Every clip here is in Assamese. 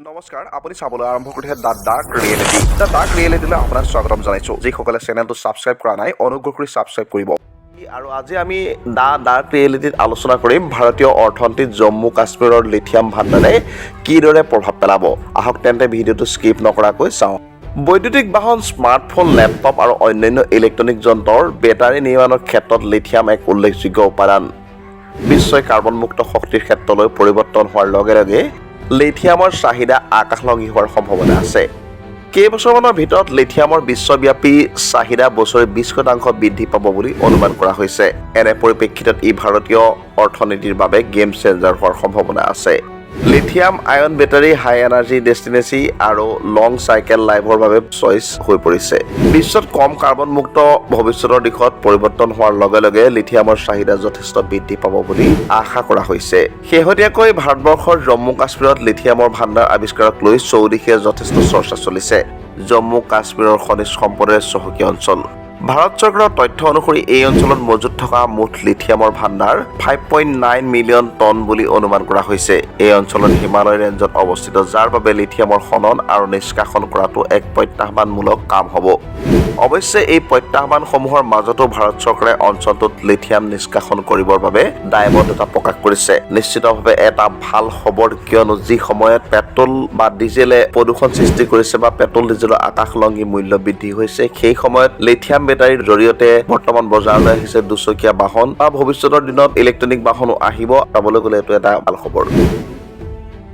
নমস্কাৰ, আপুনি চাবলৈ আৰম্ভ কৰিছে the dark reality. The dark ৰিয়েলিটিলৈ আপোনাক স্বাগতম জনাইছোঁ। যিসকলে চেনেলটো ছাবস্ক্ৰাইব কৰা নাই, অনুগ্ৰহ কৰি ছাবস্ক্ৰাইব কৰিব। আৰু আজি আমি the dark ৰিয়েলিটিত আলোচনা কৰিম ভাৰতীয় অৰ্থনীতিত জম্মু কাশ্মীৰৰ লিথিয়াম ভাণ্ডাৰে কিদৰে প্ৰভাৱ পেলাব। আহক তেন্তে, ভিডিঅ'টো স্কিপ নকৰাকৈ চাওঁ। বৈদ্যুতিক বাহন, স্মাৰ্টফোন, লেপটপ আৰু অন্যান্য ইলেক্ট্ৰনিক যন্ত্ৰৰ বেটাৰী নিৰ্মাণৰ ক্ষেত্ৰত লিথিয়াম এক উল্লেখযোগ্য উপাদান। বিশ্বই কাৰ্বনমুক্ত শক্তিৰ ক্ষেত্ৰলৈ পৰিৱৰ্তন হোৱাৰ লগে লগে লিথিয়ামৰ চাহিদা আকাশলংঘী হোৱাৰ সম্ভাৱনা আছে। কেইবছৰমানৰ ভিতৰত লিথিয়ামৰ বিশ্বব্যাপী চাহিদা বছৰি 20% বৃদ্ধি পাব বুলি অনুমান কৰা হৈছে। এনে পৰিপ্ৰেক্ষিতত ই ভাৰতীয় অৰ্থনীতিৰ বাবে গেম চেঞ্জাৰ হোৱাৰ সম্ভাৱনা আছে। লিথিয়াম আয়ন বেটাৰী হাই এনাৰ্জি ডেনচিটি আৰু লং চাইকেল লাইফৰ বাবে চইচ হৈ পৰিছে। বিশ্বত কম কাৰ্বনমুক্ত ভৱিষ্যতৰ দিশত পৰিৱৰ্তন হোৱাৰ লগে লগে লিথিয়ামৰ চাহিদা যথেষ্ট বৃদ্ধি পাব বুলি আশা কৰা হৈছে। শেহতীয়াকৈ ভাৰতবৰ্ষৰ জম্মু কাশ্মীৰত লিথিয়ামৰ ভাণ্ডাৰ আৱিষ্কাৰক লৈ চৌদিশে যথেষ্ট চৰ্চা চলিছে। জম্মু কাশ্মীৰৰ খনিজ সম্পদেৰে চহকী অঞ্চল। ভাৰত চৰকাৰৰ তথ্য অনুসৰি এই অঞ্চলত মজুত থকা মুঠ লিথিয়ামৰ ভাণ্ডাৰ 5.9 মিলিয়ন টন বুলি অনুমান কৰা হৈছে। এই অঞ্চলত হিমালয় ৰেঞ্জত অৱস্থিত, যাৰ বাবে লিথিয়ামৰ খনন আৰু নিষ্কাশন কৰাটো এক প্ৰত্যাহ্বানমূলক কাম হ'ব। অৱশ্যে এই প্ৰত্যাহ্বানসমূহৰ মাজতো ভাৰত চৰকাৰে অঞ্চলটোত লিথিয়াম নিষ্কাশন কৰিবৰ বাবে দায়বদ্ধতা প্ৰকাশ কৰিছে। নিশ্চিতভাৱে এটা ভাল খবৰ, কিয়নো যি সময়ত পেট্ৰল বা ডিজেলে প্ৰদূষণ সৃষ্টি কৰিছে বা পেট্ৰল ডিজেলৰ আকাশলংঘী মূল্য বৃদ্ধি হৈছে, সেই সময়ত লিথিয়াম বেটাৰীৰ জৰিয়তে বৰ্তমান বজাৰলৈ আহিছে দুচকীয়া বাহন বা ভৱিষ্যতৰ দিনত ইলেক্ট্ৰনিক বাহনো আহিব। চাবলৈ গ'লে এইটো এটা ভাল খবৰ।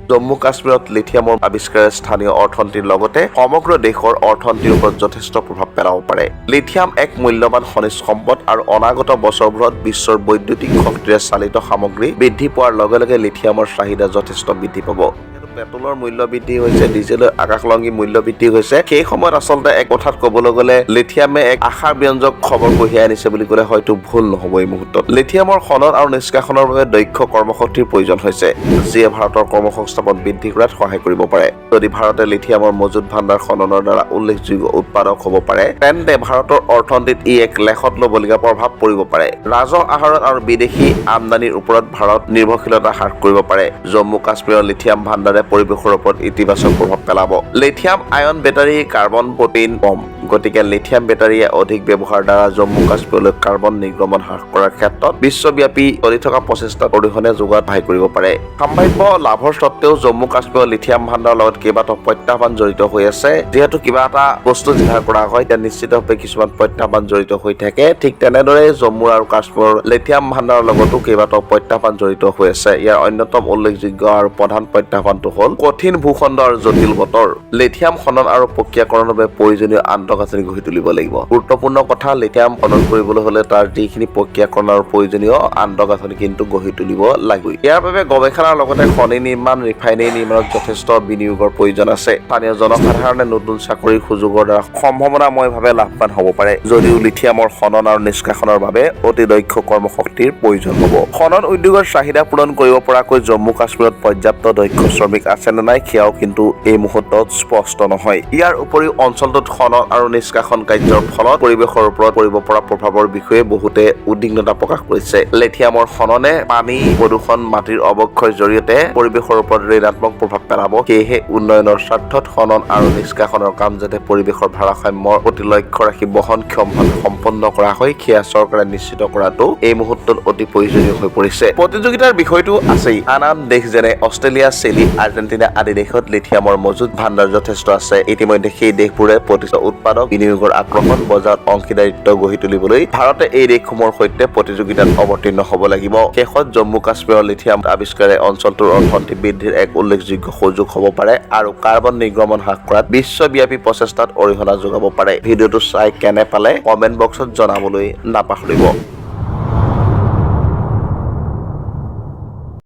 জম্মু কাশ্মীৰত লিথিয়ামৰ আৱিষ্কাৰে স্থানীয় অৰ্থনীতিৰ লগতে সমগ্ৰ দেশৰ অৰ্থনীতিৰ ওপৰত যথেষ্ট প্ৰভাৱ পেলাব পাৰে। লিথিয়াম এক মূল্যৱান খনিজ সম্পদ আৰু অনাগত বছৰবোৰত বিশ্বৰ বৈদ্যুতিক শক্তিৰে চালিত সামগ্ৰী বৃদ্ধি পোৱাৰ লগে লগে লিথিয়ামৰ চাহিদা যথেষ্ট বৃদ্ধি পাব। যিহেতু পেট্ৰলৰ মূল্য বৃদ্ধি হৈছে, ডিজেলৰ আকাশলংঘী মূল্য বৃদ্ধি হৈছে, সেই সময়ত আচলতে এক কথাত ক'বলৈ গ'লে লিথিয়ামে এক আশাৰ ব্যঞ্জক খবৰ কঢ়িয়াই আনিছে বুলি ক'লে হয়তো ভুল নহ'ব। এই মুহূৰ্তত লিথিয়ামৰ খনন আৰু নিষ্কাশনৰ বাবে দক্ষ কৰ্মশক্তিৰ প্ৰয়োজন হৈছে, যিয়ে ভাৰতৰ কৰ্মসংস্থাপন বৃদ্ধি কৰাত সহায় কৰিব পাৰে। যদি ভাৰতে লিথিয়ামৰ মজুত ভাণ্ডাৰ খননৰ দ্বাৰা উল্লেখযোগ্য উৎপাদক হ'ব পাৰে, তেন্তে ভাৰতৰ অৰ্থনীতিত ই এক লেখত ল'বলগীয়া প্ৰভাৱ পৰিব পাৰে। ৰাজহ আহৰণ আৰু বিদেশী আমদানিৰ ওপৰত ভাৰত নিৰ্ভৰশীলতা হ্ৰাস কৰিব পাৰে। জম্মু কাশ্মীৰৰ লিথিয়াম ভাণ্ডাৰে পৰিৱেশৰ ওপৰত ইতিবাচক প্ৰভাৱ পেলাব। লিথিয়াম আয়ন বেটাৰীৰ কাৰ্বন ফুটপ্ৰিণ্ট কম। গতিকে লিথিয়াম বেটাৰীয়ে অধিক ব্যৱহাৰৰ দ্বাৰা জম্মু কাশ্মীৰলৈ কাৰ্বন নিৰ্গমন হ্ৰাস কৰাৰ ক্ষেত্ৰত বিশ্বব্যাপী চলি থকা প্ৰচেষ্টাত অৰিহণা যোগোৱাত সহায় কৰিব পাৰে। সম্ভাৱ্য লাভৰ সত্ত্বেও জম্মু কাশ্মীৰৰ লিথিয়াম ভাণ্ডাৰৰ লগত কেইবাটাও প্ৰত্যাহ্বান জড়িত হৈ আছে। যিহেতু কিবা এটা বস্তু যোগাৰ কৰা হয়, তেতিয়া নিশ্চিতভাৱে কিছুমান প্ৰত্যাহ্বান জড়িত হৈ থাকে। ঠিক তেনেদৰে জম্মু আৰু কাশ্মীৰৰ লিথিয়াম ভাণ্ডাৰৰ লগতো কেইবাটাও প্ৰত্যাহ্বান জড়িত হৈ আছে। ইয়াৰ অন্যতম উল্লেখযোগ্য আৰু প্ৰধান প্ৰত্যাহ্বানটো হ'ল কঠিন ভূখণ্ড আৰু জটিল বতৰ। লিথিয়াম খনন আৰু প্ৰক্ৰিয়াকৰণৰ বাবে প্ৰয়োজনীয় আন্তঃগাঁথনি গঢ়ি তুলিব লাগিব। গুৰুত্বপূৰ্ণ কথা, লিথিয়াম খনন কৰিবলৈ হ'লে তাৰ যিখিনি প্ৰক্ৰিয়াকৰণ আৰু প্ৰয়োজনীয় আন্তঃগাঁথনি কিন্তু গঢ়ি তুলিব লাগিব। ইয়াৰ বাবে গৱেষণাৰ লগতে খনি নিৰ্মাণ, ৰিফাইনেৰী নিৰ্মাণত যথেষ্ট বিনিয়োগৰ প্ৰয়োজন আছে। স্থানীয় জনসাধাৰণে নতুন চাকৰিৰ সুযোগৰ দ্বাৰা সম্ভাৱনাময়ভাৱে লাভৱান হ'ব পাৰে, যদিও লিথিয়ামৰ খনন আৰু নিষ্কাশনৰ বাবে অতি দক্ষ কৰ্মশক্তিৰ প্ৰয়োজন হ'ব। খনন উদ্যোগৰ চাহিদা পূৰণ কৰিব পৰাকৈ জম্মু কাশ্মীৰত পৰ্যাপ্ত দক্ষ শ্ৰমিক আছে নে নাই, সেয়াও কিন্তু এই মুহূৰ্তত স্পষ্ট নহয়। ইয়াৰ উপৰিও অঞ্চলটোত খনন আৰু নিষ্কাশন কাৰ্যৰ ফলত পৰিৱেশৰ ওপৰত পৰিব পৰা প্ৰভাৱৰ বিষয়ে বহুতে উদ্বিগ্নতা প্ৰকাশ কৰিছে। লিথিয়ামৰ খননে পানী প্ৰদূষণ, মাটিৰ অৱক্ষয়ৰ জৰিয়তে পৰিৱেশৰ ওপৰত ঋণাত্মক প্ৰভাৱ পেলাব। সেয়েহে উন্নয়নৰ স্বাৰ্থত খনন আৰু নিষ্কাশনৰ কাম যাতে পৰিৱেশৰ ভাৰসাম্যৰ প্ৰতি লক্ষ্য ৰাখি বহনক্ষমভাৱে সম্পন্ন কৰা হয়, সেয়া চৰকাৰে নিশ্চিত কৰাটো এই মুহূৰ্তত অতি প্ৰয়োজনীয় হৈ পৰিছে। প্ৰতিযোগিতাৰ বিষয়টো আছেই। আন আন দেশ যেনে অষ্ট্ৰেলিয়া, চিলি, আৰ্জেণ্টিনা আদি দেশত লিথিয়ামৰ মজুত ভাণ্ডাৰ যথেষ্ট আছে। ইতিমধ্যে সেই দেশবোৰে প্ৰতিষ্ঠিত উৎপাদক, বিনিয়োগৰ আকৰ্ষণ, বজাৰত অংশীদাৰিত্ব গঢ়ি তুলিবলৈ ভাৰতে এই দেশসমূহৰ সৈতে প্ৰতিযোগিতাত অৱতীৰ্ণ হ'ব লাগিব। শেষত জম্মু কাশ্মীৰৰ লিথিয়াম আৱিষ্কাৰে অঞ্চলটোৰ অৰ্থনীতি বৃদ্ধিৰ এক উল্লেখযোগ্য সুযোগ হ'ব পাৰে আৰু কাৰ্বন নিৰ্গমন হ্ৰাস কৰাত বিশ্বব্যাপী প্ৰচেষ্টাত অৰিহণা যোগাব পাৰে। ভিডিঅ'টো চাই কেনে পালে কমেণ্ট বক্সত জনাবলৈ নাপাহৰিব।